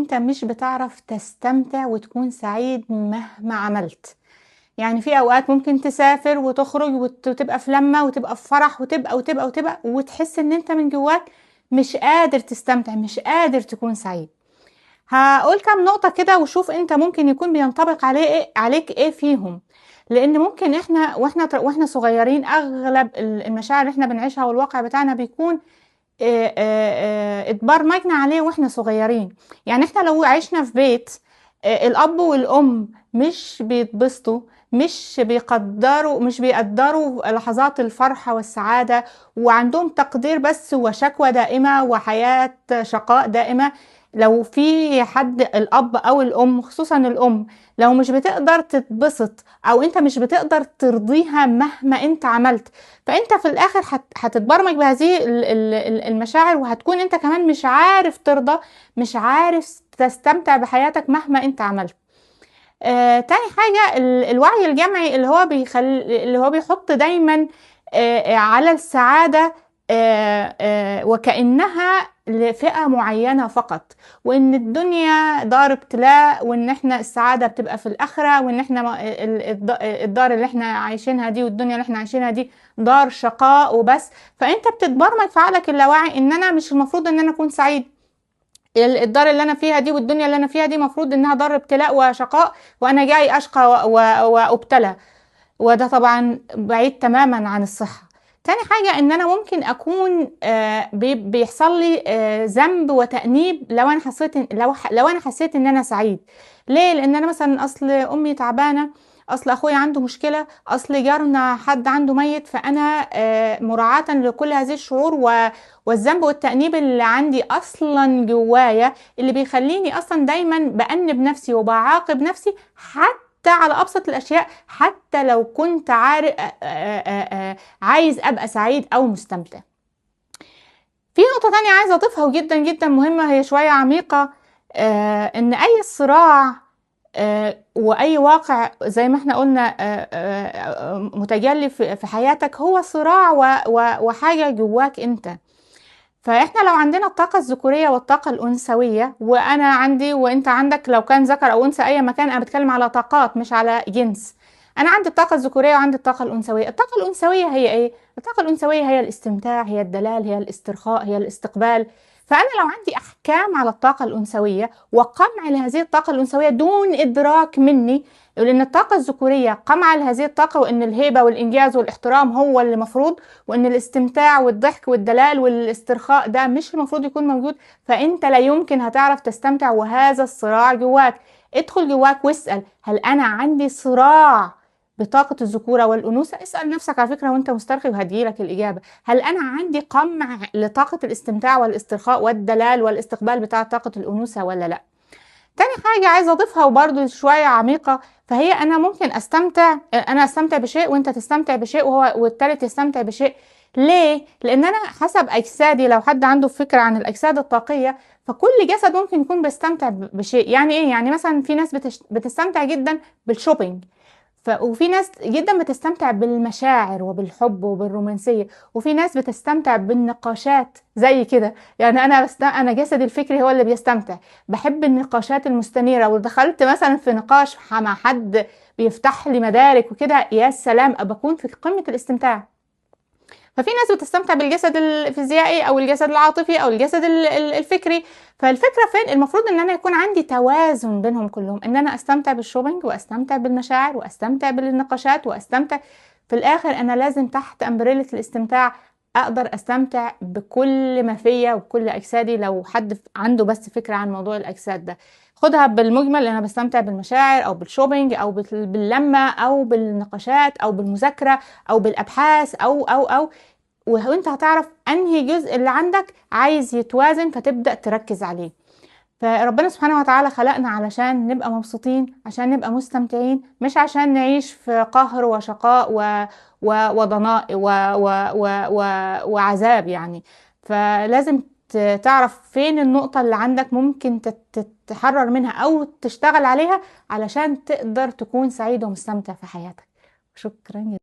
انت مش بتعرف تستمتع وتكون سعيد مهما عملت. يعني في اوقات ممكن تسافر وتخرج وتبقى في لمة وتبقى في فرح وتبقى وتبقى وتبقى، وتحس ان انت من جواك مش قادر تستمتع، مش قادر تكون سعيد. هقول كام نقطة كده وشوف انت ممكن يكون بينطبق عليه ايه، عليك ايه فيهم. لان ممكن احنا واحنا صغيرين اغلب المشاعر اللي احنا بنعيشها والواقع بتاعنا بيكون اتبرمجنا عليه واحنا صغيرين. يعني احنا لو عشنا في بيت الاب والام مش بيتبسطوا، مش بيقدروا لحظات الفرحة والسعادة، وعندهم تقدير بس وشكوى دائمة وحياة شقاء دائمة. لو في حد الأب أو الأم، خصوصا الأم، لو مش بتقدر تتبسط أو أنت مش بتقدر ترضيها مهما أنت عملت، فأنت في الآخر هتتبرمج بهذه المشاعر، وهتكون أنت كمان مش عارف ترضى، مش عارف تستمتع بحياتك مهما أنت عملت. تاني حاجة الوعي الجمعي اللي هو بيحط دايما على السعادة وكأنها لفئة معينة فقط، وإن الدنيا دار ابتلاء، وإن إحنا السعادة بتبقى في الآخرة، وإن إحنا الدار اللي إحنا عايشينها دي والدنيا اللي إحنا عايشينها دي دار شقاء وبس. فأنت بتتبرمج في عقلك اللاواعي إن أنا مش المفروض إن أنا أكون سعيد، الدار اللي أنا فيها دي والدنيا اللي أنا فيها دي مفروض إنها دار ابتلاء وشقاء، وأنا جاي أشقى وأبتلى، وده طبعا بعيد تماما عن الصحة. تاني حاجة إن أنا ممكن أكون بيحصل لي ذنب وتأنيب لو أنا حسيت إن، لو ح-، لو أنا حسيت إن أنا سعيد. ليه؟ لأن أنا مثلا أصل أمي تعبانة، أصل أخويا عنده مشكلة، أصل جارنا حد عنده ميت، فأنا مراعاة لكل هذه الشعور والذنب والتأنيب اللي عندي أصلا جوايا، اللي بيخليني أصلا دايما بأنب نفسي وبعاقب نفسي حتى على أبسط الأشياء، حتى لو كنت عايز أبقى سعيد أو مستمتع. في نقطة تانية عايزة أضيفها وجدا جدا مهمة، هي شوية عميقة، إن أي صراع وأي واقع زي ما احنا قلنا، متجلي في حياتك هو صراع وحاجة جواك أنت. فإحنا لو عندنا الطاقة الذكورية والطاقة الأنثوية، وأنا عندي وأنت عندك، لو كان ذكر أو أنثى أي مكان، أنا بتكلم على طاقات مش على جنس. أنا عندي الطاقة الذكورية وعندي الطاقة الأنثوية. الطاقة الأنثوية هي إيه؟ الطاقة الأنثوية هي الاستمتاع، هي الدلال، هي الاسترخاء، هي الاستقبال. فأنا لو عندي أحكام على الطاقة الأنثوية وقمع لهذه الطاقة الأنثوية دون إدراك مني، لأن الطاقة الذكورية قمع لهذه الطاقة، وإن الهيبة والإنجاز والاحترام هو اللي مفروض، وإن الاستمتاع والضحك والدلال والاسترخاء ده مش المفروض يكون موجود، فأنت لا يمكن هتعرف تستمتع. وهذا الصراع جواك، ادخل جواك واسأل هل أنا عندي صراع بطاقة الذكورة والأنوثة؟ اسأل نفسك على فكرة وانت مسترخي وهديلك الإجابة. هل أنا عندي قمع لطاقة الاستمتاع والاسترخاء والدلال والاستقبال بتاع طاقة الأنوثة ولا لا؟ تاني حاجة عايزة أضيفها وبرضو شوية عميقة، فهي أنا ممكن أستمتع، أنا أستمتع بشيء وأنت تستمتع بشيء والتالت يستمتع بشيء. ليه؟ لأن أنا حسب أجسادي، لو حد عنده فكرة عن الأجساد الطاقية، فكل جسد ممكن يكون بيستمتع بشيء. يعني إيه؟ يعني مثلا في ناس بتستمتع جدا بال shopping، وفي ناس جدا بتستمتع بالمشاعر وبالحب وبالرومانسية، وفي ناس بتستمتع بالنقاشات زي كده. يعني أنا جسدي الفكري هو اللي بيستمتع، بحب النقاشات المستنيرة، ودخلت مثلا في نقاش مع حد بيفتح لي مدارك وكده، يا سلام، بكون في قمة الاستمتاع. ففي ناس بتستمتع بالجسد الفيزيائي أو الجسد العاطفي أو الجسد الفكري. فالفكرة فين؟ المفروض إن أنا يكون عندي توازن بينهم كلهم، إن أنا أستمتع بالشوبينج وأستمتع بالمشاعر وأستمتع بالنقاشات وأستمتع في الآخر. أنا لازم تحت أمبريلة الاستمتاع أقدر أستمتع بكل ما فيا وبكل أجسادي. لو حد عنده بس فكرة عن موضوع الأجساد ده، خدها بالمجمل، أنا بستمتع بالمشاعر أو بالشوبينج أو باللمة أو بالنقاشات أو بالمذاكرة أو بالأبحاث أو أو أو، وانت هتعرف أنهي جزء اللي عندك عايز يتوازن فتبدأ تركز عليه. فربنا سبحانه وتعالى خلقنا علشان نبقى مبسوطين، عشان نبقى مستمتعين، مش عشان نعيش في قهر وشقاء وضناء وعذاب. فلازم تعرف فين النقطة اللي عندك ممكن تتحرر منها أو تشتغل عليها علشان تقدر تكون سعيد ومستمتع في حياتك. شكرا جدا.